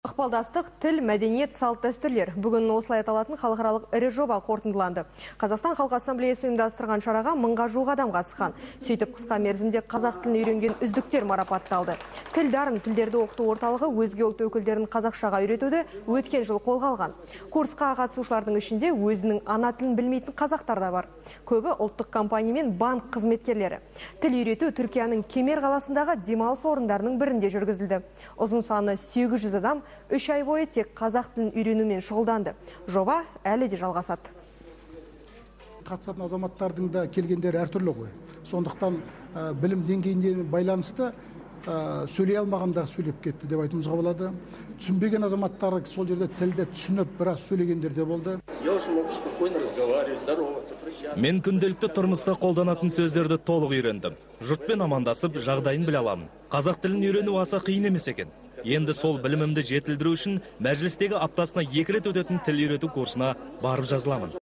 Ықпалдастық, тіл, мәдениет, салт дәстүрлер. Бүгін осылай аталатын халықаралық ірі жоба қорытындыланды. Қазақстан Халқы Ассамблеясы ұйымдастырған шараға мыңға жуық адам қатысқан. Сөйтіп, қысқа мерзімде қазақ тілін үйренген үздіктер марапатталды. Тіл дарын тілдерді оқыту орталығы өзге ұлт өкілдерін қазақшаға үйретуді өткен жыл қолға алған. Курсқа қатысушылардың ішінде өзінің ана тілін білмейтін қазақтар да бар. Көбі ұлттық компания мен банк қызметкерлері. Тіл үйрету Түркияның Кемер қаласындағы демалыс орындарының бірінде жүргізілді. Ұзын саны 800 адам 3 ай бойы тек қазақ тілін үйренумен шұғылданды. Жоба әлі де жалғасады. Қатысатын азаматтардың да келгендері әртүрлі ғой. Сондықтан білім деңгейіне байланысты сөйлей алмағандар сөйлеп кетті деп айтуымызға болады. Түсінбеген азаматтар сол жерде тілді түсініп біраз сөйлегендер де болды. Я уже могу спокойно разговаривать, здороваться, прощаться. Мен күнделікті тұрмыста қолданатын сөздерді толық үйрендім. Жұртпен амандасып, жағдайын біле аламын. Қазақ тілін үйрену аса қиын емес екен. Енді сол білімімді жетілдіру үшін Мәжілістегі аптасына 2 рет өтетін тіл үйрету курсына барып жазыламын.